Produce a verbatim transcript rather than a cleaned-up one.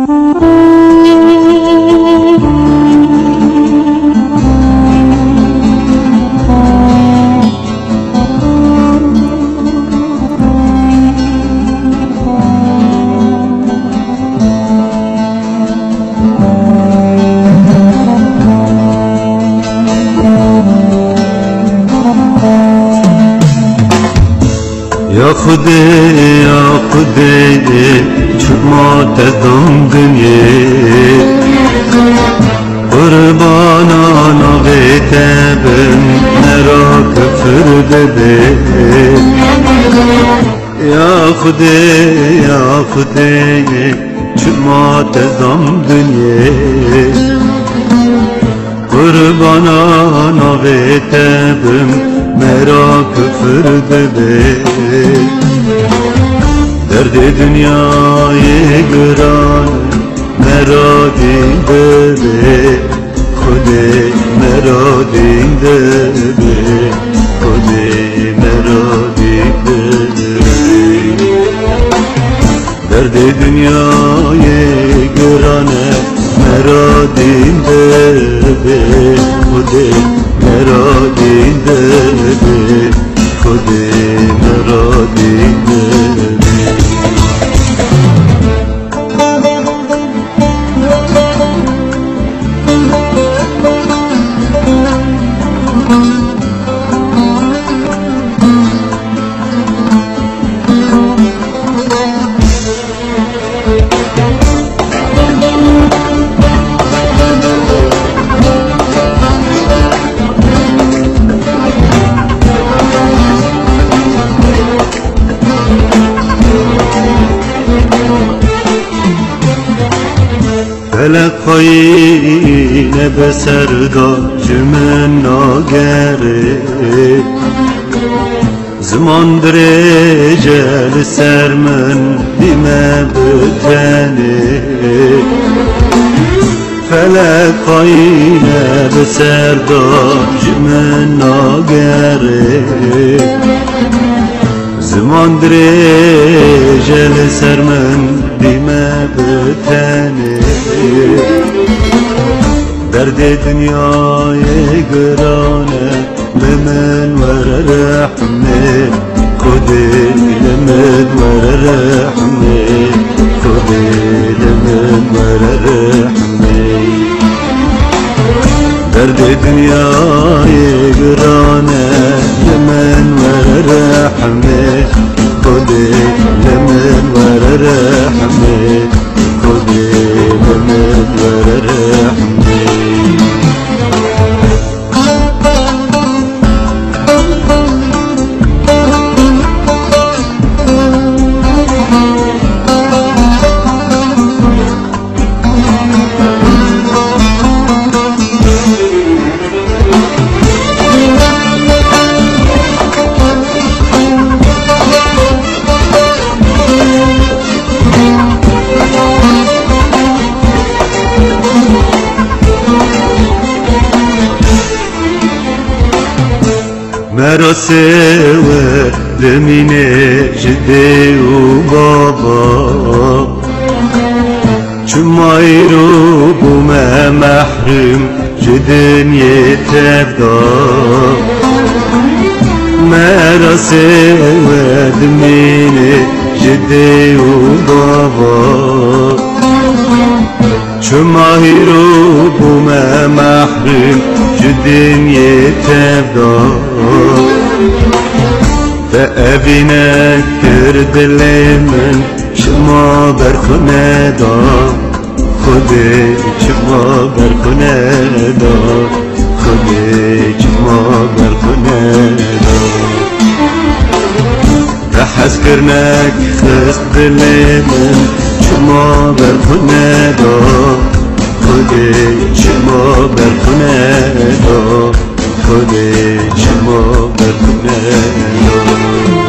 Ya Xwedê, ya Xwedê, çima te dam dinyê? Qurbana navê te bim, me ra kifir dibe. Ya Xwedê, ya Xwedê, çima te dam dinyê? Qurbana navê te bim, me ra kifir dibe. Derdê dinyayê giran, me ra dîn dibe. Xwedê me ra dîn dibe, Xwedê me ra dîn dibe. Derdê dinyayê giran e, me ra dîn dibe, Xwedê me ra dîn dibe, Xwedê me ra dîn dibe. Felek xweyî ne bi ser de ji min nagere. Ziman dirêj e li ser min, dîme bi tenê. Felek xweyî ne bi ser de ji min nagere. Ziman dirêj e li ser min, dîme bi tenê. Derdê dinyayê giran e, li min were rehmê. Xwedê li min were rehmê. Xwedê li min were rehmê. Derdê dinyayê giran e, li min were rehmê. Xwedê li min were rehmê. Xwedê li min were rehmê. Merasê we dimîne ji dê û baba. Çima îro bûme mehrûm ji dinyê tevda? Merasê we dimîne ji dê û baba. Çima îro bûme mehrûm ji dinyê tevda? Te evîne kir dilê min, çima ber xwe neda? Xwedê çima ber xwe neda? Xwedê çima ber xwe neda? Te hezkirinek xist dilê min, çima ber xwe neda? Xwedê çima ber xwe neda? Xwedê çima ber xwe neda?